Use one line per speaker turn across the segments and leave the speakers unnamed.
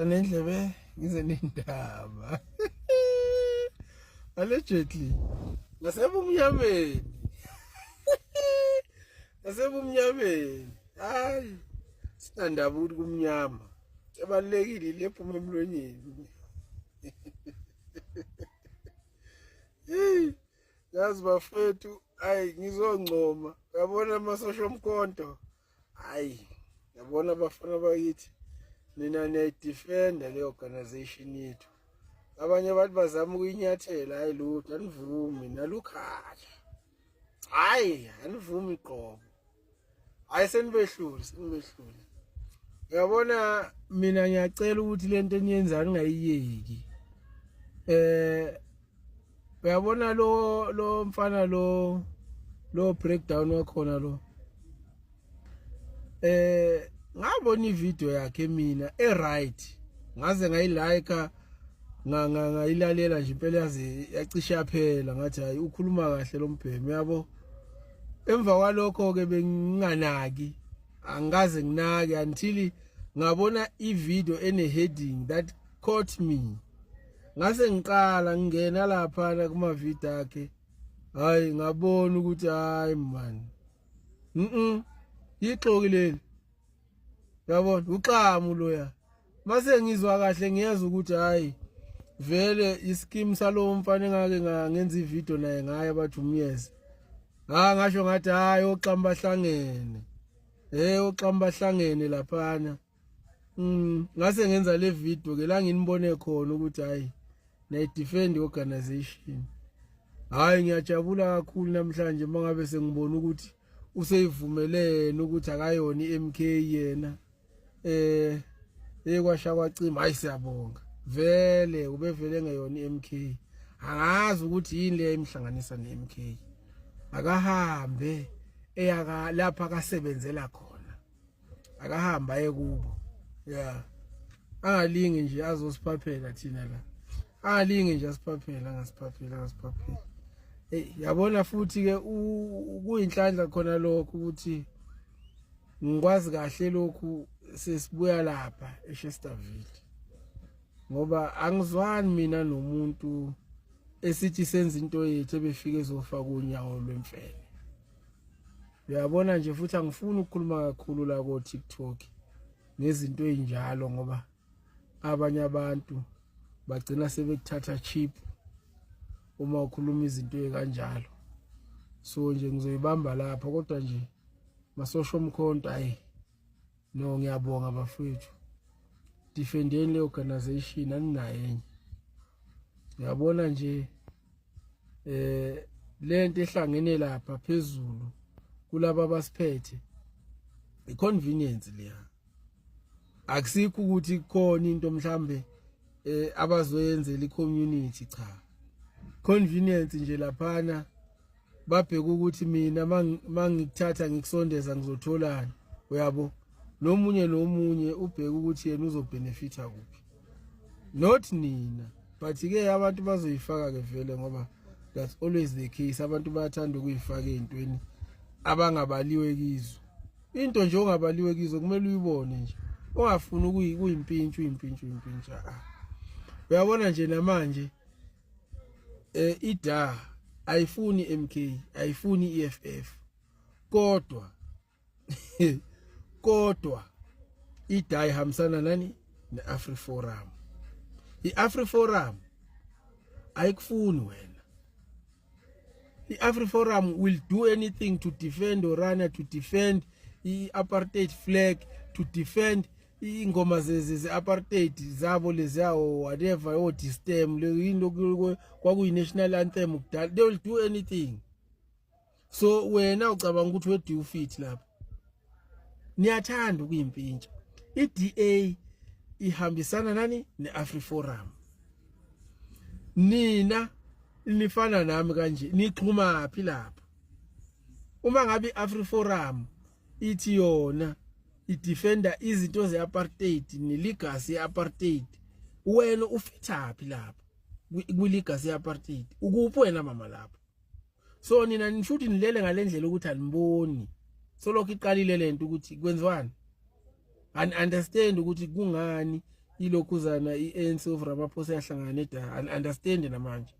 Nendlebe ngize nendaba. Allegedly nasebumnyameni. Nasebumnyameni. Hayi sinandaba ukuthi kumnyama. Ebalekile lephuma emlonyeni. Hey, yazi bafethu, ayi ngizongcoma. Yabona amasosha omkhonto. Hayi, yabona abafana bakithi nina niyayidefenda le organization yethu. Abanye abantu bazama ukuyinyathela, hayi lutho, anivumi nalukhala. Hayi, anivumi qobo. Hayi senibehlule, senibehlule. Uyabona mina ngiyacela ukuthi lento eniyenzayo ningayiyeki. Eh uyabona lo lo mfana lo lo breakdown wakhona lo eh ngabona ivideo yakhe mina e right ngaze ngayilike ngayilalela nje impela yaze yacishe yaphela ngathi hayi ukhuluma kahle lo mbhemi yabo emva kwalokho ke benginganaki angikaze nginake until ngabona ivideo ene heading that caught me ngase ngiqala ngingena lapha kuma video akhe hayi ngabona ukuthi hayi man mhm ixoki leli yabona uxamu loya mase ngizwa kahle ngiyezwa ukuthi hayi vele iskim salowo mfana engake ngenza ivideo naye ngaye bathi umyeze ha ngasho ngathi hayi oxamu bahlangene eh oxamu bahlangene laphana ngase ngenza le video ke la nginibone khona ukuthi hayi nayi defend organization. Hayi ngiyajabula kakhulu namhlanje mangabe sengibona ukuthi useyivumelene ukuthi akayona iMK yena. Eh ekwasha kwacima hayi siyabonga. Vele ubevele ngeyona iMK. Angazi ukuthi yini le imhlanganisa neMK. Akahambe eyaka lapha akasebenzela khona. Akahamba aye kubo ya angalingi nje azosiphaphela thina la angalingi nje asiphaphela angasiphaphela angasiphaphela hey yabona futhi ke kuyinhlanhla khona lokho ukuthi ngikwazi kahle lokhu sesibuya lapha eChesterville ngoba angizwani mina nomuntu esithi senza into yethu ebefike ezofaka unyawo lwemfene. Uyabona nje futhi angifuni ukukhuluma kakhulu la ko TikTok ngezinto ezinjalo ngoba abanye abantu bagcina sebekuthatha cheap uma ukhuluma izinto ezikanjalo. So nje ngizoyibamba lapho kodwa nje masosho umkhonto ayi no ngiyabonga bafethu. Defendeni le organization aninayo enye. Uyabona nje eh lento ehlangene lapha phezulu kulaba abasiphethe iconvenience leya akusikho ukuthi kukhona into mhlambe eh abazoyenzela icommunity cha convenience nje laphana babheka ukuthi mina mangikuthatha ngikusondeza ngizotholani uyabo nomunye nomunye ubheka ukuthi yena uzobenefita kuphi not nina but ke abantu bazoyifaka ke vele ngoba that's always the case abantu bayathanda ukuyifaka ezintweni abangabaliwe kizo into nje ongabaliwe kizo kumele uyibone nje ungafuni ukuyimpintsha uyimpintsha uyimpintsha ah uyabona nje namanje eh ida ayifuni MK ayifuni EFF kodwa kodwa ida ihambisana nani neAfriForum. IAfriForum ayikufuni wena. IAfriForum will do anything to defend Orania, to defend i-apartheid flag, to defend ingoma ze-apartheid zabo leziyawo whatever o-distem into kwakuyi-national anthem kudala. They will do anything. So wena ucabanga ukuthi where do you fit lapho? Niyathanda ukuyimpintsha. I-DA ihambisana nani ne-AfriForum. Nina nifana nami kanje nixhuma phi lapho? Uma ngabe i-AfriForum ithi yona idefender izinto ze-apartheid ne-legacy ye-apartheid, wena ufitha phi lapho kwi-legacy ye-apartheid? Ukuphi wena mama lapho? So nina nishuthi nilele ngalendlela ukuthi aniboni solokhu iqalile lento ukuthi kwenziwani, ani understand ukuthi kungani Ilokhuzana i-ANC of Ramaphosa yahlangana neda understand namanje.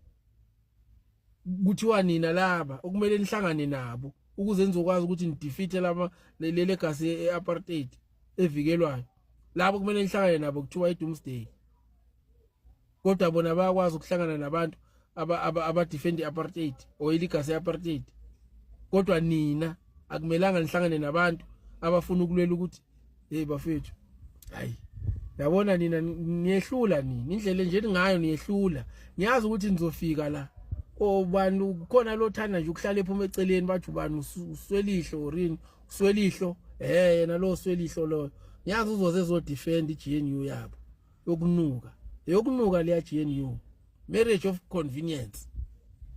Kuthiwa nina laba okumele nihlangane nabo ukuze nizokwazi ukuthi nidefeat laba le legacy e-apartheid evikelwayo. Labo kumele nihlangane nabo kuthiwa i-doomsday. Kodwa bona bayakwazi ukuhlangana nabantu aba defend i-apartheid or ilegacy ye-apartheid. Kodwa nina akumelanga nihlangane nabantu abafuna ukulwela ukuthi hey bafethu, hayi yabona nina niyehlula nina indlela nje ningayo niyehlula. Ngiyazi ukuthi nizofika la obani khona lo thanda nje ukuhlala ephuma eceleni bathi ubani uswelihlo orini uswelihlo yena lo uswelihlo lo ngiyazi uzoze ezodefend iGNU yabo yokunuka yokunuka leya GNU marriage of convenience.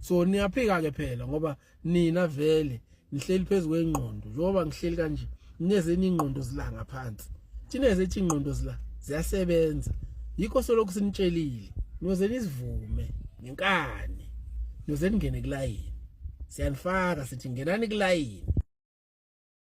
So niyaphika ke phela ngoba nina vele nihleli phezulu kwengqondo njengoba ngihleli kanje nineze ingqondo zilanga phansi thina ezethu ingqondo zila ziyasebenza yikho solokhu sinitshelile niyoze nisivume ngenkani niyoze ningene kulayini siyanifaka sithi ngenani kulayini.